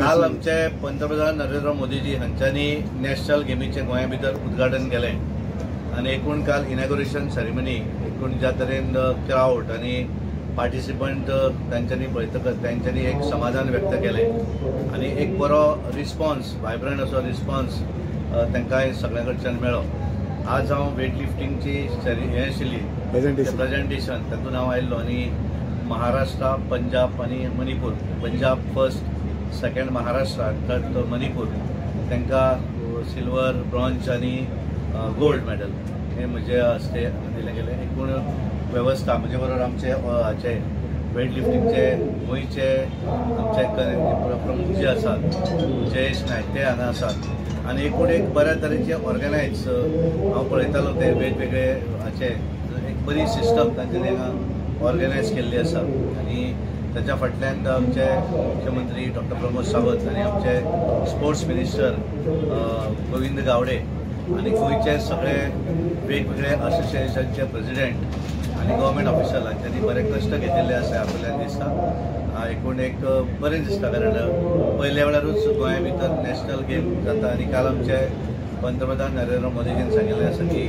काल आमचे पंतप्रधान नरेंद्र मोदीजी हांच्यांनी नॅशनल गेमीचें गोंया भितर उद्घाटन केलें आनी एकूण काल इनॉग्रेशन सेरेमनी एकूण ज्या तरेन क्रावड आनी पार्टिसिपंट तांच्यांनी पळयतकच तांच्यांनी एक समाधान व्यक्त केलें आनी एक बरो रिस्पॉन्स, वायब्रंट असो रिस्पॉन्स तांकां सगळ्या कडच्यान मेळ्ळो. आज हांव वेट लिफ्टिंगची हें आशिल्ली प्रेजेंटेशन तातूंत हांव आयिल्लो आनी महाराष्ट्र, पंजाब आनी Manipur, Punjab first, second Maharashtra, third Manipur, तांकां सिल्वर, ब्रॉन्ज आनी गोल्ड मेडल हे म्हजे हस्ते दिलें गेलें. एकूण वेवस्था म्हजे बरोबर आमचे हाचे वेट लिफ्टिंगचे गोंयचे आमचे प्रमुख जे आसात जयेश नायक ते हांगा आसात आनी एकूण एक बऱ्या तरेचे ऑर्गनायज हांव पळयतालो ते वेगवेगळे हाचे एक बरी सिस्टम तांच्यांनी हांगा ऑर्गनायज केल्ली आसा आनी ताच्या फाटल्यान आमचे मुख्यमंत्री डॉक्टर प्रमोद सावंत आनी आमचे स्पोर्ट्स मिनिस्टर गोविंद गावडे आनी गोंयचे सगळे वेगवेगळे असोसिएशनचे प्रेसिडेंट आनी गव्हर्मेंट ऑफिशल हांच्यांनी बरे कश्ट घेतिल्ले आसा आपल्याक दिसता. एकूण एक बरें दिसता कारण पयल्या वेळारूच गोंया भितर नॅशनल गेम जाता आनी काल आमचे पंतप्रधान नरेंद्र मोदीजीन सांगिल्लें आसा की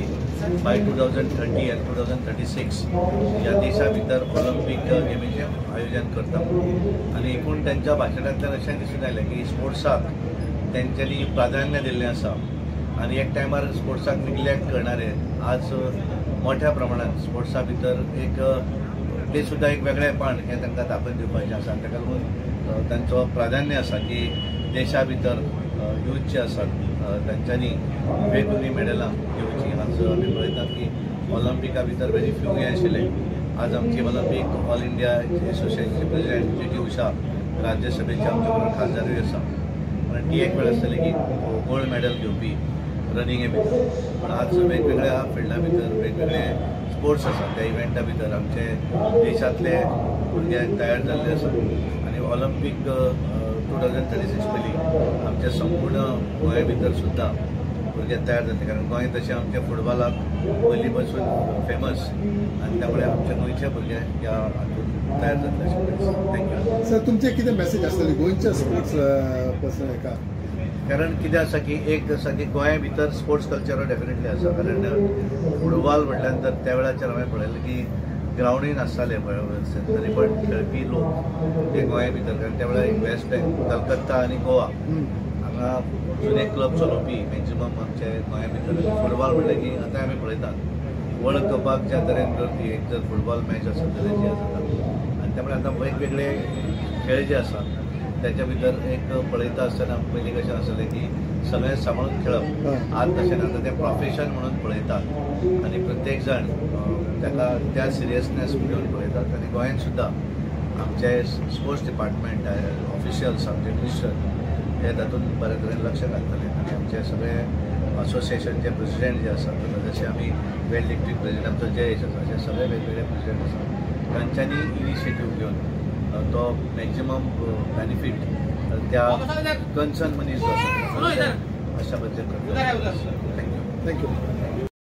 बाय 2030 आनी 2036 ह्या देशा भितर ऑलिम्पीक गेमीचें आयोजन करता आनी एकूण तांच्या भाशणांतल्यान अशें दिसून आयलें की स्पोर्ट्साक तेंच्यांनी प्राधान्य दिल्लें आसा आनी एक टायमार स्पोर्ट्साक निग्लेक्ट करणारे आज मोठ्या प्रमाणात स्पोर्ट्सा भितर एक ते सुद्दां एक वेगळेपण हें तांकां दाखोवन दिवपाचें आसा आनी ताका लागून तांचो प्राधान्य आसा की देशा भितर यूथ जे आसात तांच्यांनी वेगवेगळीं मेडलां घेवचीं. आज आमी पळयतात की ऑलिम्पिका भितर व्हेरी फ्यू हें आशिल्लें. आज आमची ऑलिम्पीक ऑल इंडिया एसोसिएशनचे प्रेसिडेंट पी टी उषा राज्यसभेचे आमचे बरोबर खासदारूय आसा, कारण ती एक वेळ आसतली की गोल्ड मेडल घेवपी रनिंगे भितर, पण आज वेगवेगळ्या फिल्डा भितर वेगवेगळे स्पोर्ट्स आसात त्या इव्हेंटा भितर आमचे देशांतले भुरगे तयार जाल्ले आसात आनी ऑलिम्पीक 2036 पयलीं आमच्या संपूर्ण गोंया भितर सुद्दां भुरगे तयार जातले, कारण गोंय तशें आमच्या फुटबॉलाक पयलीं पासून फेमस आनी त्यामुळे आमच्या गोंयचे भुरगे ह्या हातूंत तयार जातले अशें. Thank you. Sir, तुमचे कितें मॅसेज आसतली गोंयच्या स्पोर्ट्स पर्सन हेका? कारण कितें आसा की एक आसा की गोंया भितर स्पोर्ट्स कल्चर डेफिनेटली आसा, कारण फुटबॉल म्हटल्यान तर त्या वेळाचेर हांवें पळयलें की ग्रावंडूय नासतालें तरी पण खेळपी लोक ते गोंया भितर, कारण त्या वेळार एक वेस्ट बँक, कलकत्ता आनी गोवा हांगा जुने क्लब चलोवपी मॅक्झिमम आमचे गोंया भितर. फुटबॉल म्हणलें की आतां आमी पळयतात वर्ल्ड कपाक ज्या तरेन गर्दी एक जर फुटबॉल मॅच आसत जाल्यार जी आसता आनी त्यामुळे आतां वेगवेगळे खेळ जे आसा त्याच्या भितर एक पळयता आसतना पयलीं कशें आसलें की सगळें सांबाळून खेळप, आज तशें ना, आतां तें प्रोफेशन म्हणून पळयतात आनी प्रत्येक जाण ताका त्या सिरियसनेस घेवन पळयतात आनी गोंयांत सुद्दां आमचे स्पोर्ट्स डिपार्टमेंट ऑफिशियल्स आमचे मिनिस्टर हे तातूंत बरे तरेन लक्ष घालतले आनी आमचे सगळे असोसिएशनचे प्रेसिडेंट जे आसात जशे आमी वेट लिफ्टिंग प्रेसिडेंट आमचो जयेश आसा, अशे सगळे वेगवेगळे प्रेसिडेंट आसात तांच्यांनी इनिशिएटीव घेवन तो मॅक्झिमम बेनिफीट त्या कन्सर्न मनीस जो आसा अशा बद्दल करतले. Thank you. Thank you.